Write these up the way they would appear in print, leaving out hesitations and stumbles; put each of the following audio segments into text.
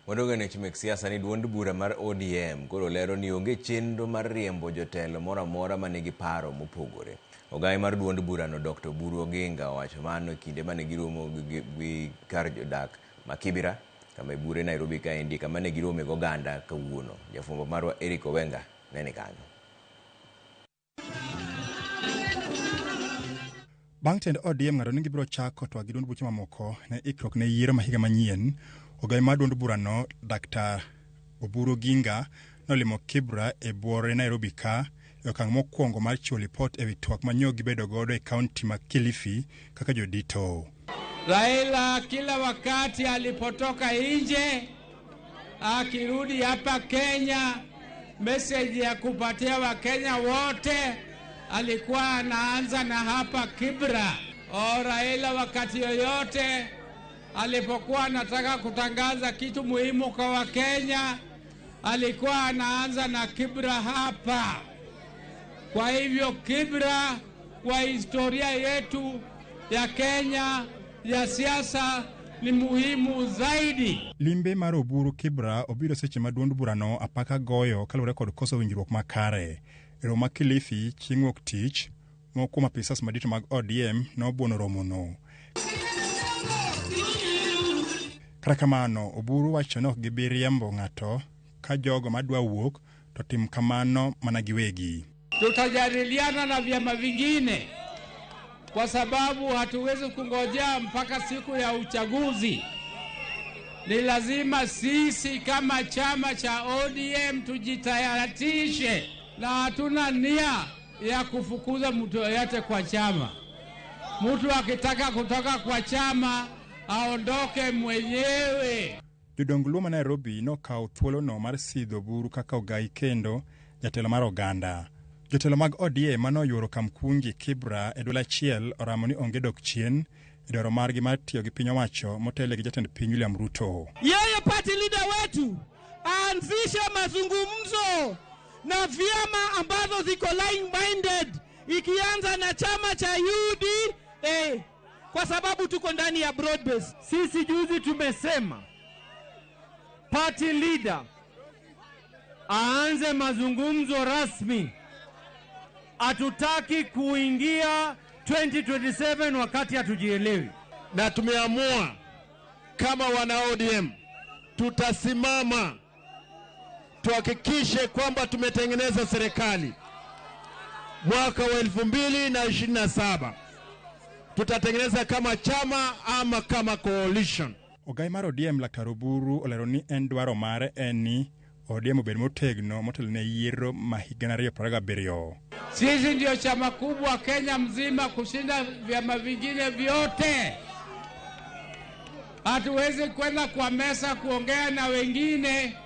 Wadog e weche mek siasa ni duond bura mar ODM koro lero ni onge chenro mar riembo jotelo moro amora manigi paro mopogore. Ogai mar duond burano Dr. Oburu Oginga owacho mano e kinde mane giromo gi kar jodak ma Kibra kama e bure Nairobi kaendi kama ne girome goganda kawuono. Jafwambo marwa Eric Owenga ne ni kanyo. Bang' tend ODM ng'ado ni gibiro chako twak gi duond buche mamoko ne ikruok ne yiero ma higa manyien, ogai mar duond burano Dr. Oburu Oginga nolimo Kibra e buore Nairobi ka e okang' mokwongo mar chiwo lipot e wi twak ma nyo gibedo godo e kaunti ma Kilifi kaka jodito. Raila kila wakati alipotoka nje akirudi hapa Kenya, message ya kupatia Wakenya wote alikuwa anaanza na hapa Kibra. O Raila wakati yoyote alipokuwa anataka kutangaza kitu muhimu kwa Wakenya alikuwa anaanza na Kibra hapa. Kwa hivyo Kibra kwa historia yetu ya Kenya ya siasa ni muhimu zaidi. Limbe mar Oburu Kibra obiro seche ma duond burano apaka goyo kaluwore kod koso winjruok makare. E romo ma Kilifi chieng' wuok tich, moko kuom apisas madito mag ODM nobuono romono. Kata kamano, Oburu wacho ni ok gibi riembo ng'ato ka jogo madwa wuok to tim kamano mana giwegi. Tutajadiliana na vyama vingine kwa sababu hatuwezi kungojea mpaka siku ya uchaguzi. Ni lazima sisi kama chama cha ODM tujitayarishe, na hatuna nia ya kufukuza mtu yoyote kwa chama. Mtu akitaka kutoka kwa chama aondoke mwenyewe. Jodong Luo ma Nairobi nokawo thuolono mar sidho Oburu kaka ogai kendo jatelo mar oganda. Jotelo mag ODM mane oyuoro Kamkunji Kibra e duol achiel oramo ni onge dok chien e dwaro margi mar tiyo gi piny owacho motelo gi jatend piny William Ruto. Yeye party leader wetu aanzishe mazungumzo na vyama ambazo ziko like minded, ikianza na chama cha UDA, kwa sababu tuko ndani ya broad base. Sisi juzi tumesema party leader aanze mazungumzo rasmi. Hatutaki kuingia 2027 wakati hatujielewi. Na tumeamua kama wana ODM tutasimama tuhakikishe kwamba tumetengeneza serikali mwaka wa 2027. Tutatengeneza kama chama ama kama coalition. Ogai mar ODM Laktar Oburu olero ni en dwaro mare en ni ODM obed motegno motelo ne yiero ma higa 2027. Sisi ndio chama kubwa Kenya mzima kushinda vyama vingine vyote. Hatuwezi kwenda kwa mesa kuongea na wengine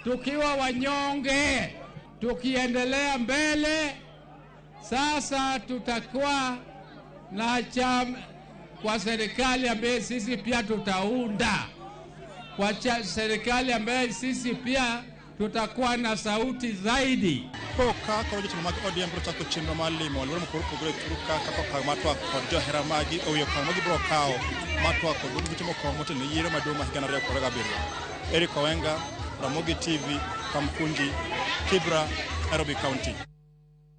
tukiwa wanyonge. Tukiendelea mbele sasa tutakuwa na chama kwa serikali ambaye sisi pia tutaunda, kwa serikali ambaye sisi pia tutakuwa na sauti zaidi. Koka koro jotelo mag ODM biro chako chenro mar limo alwora mopogore opogore e thur ka kaka okang' mar twak kod johera maggi e wi okang' ma gibiro kawo mar twak kod duond buche moko motelo ne yiero maduong' ma higa 2027. Eric Owenga, Ramogi TV, Kamkunji, Kibra, Nairobi County.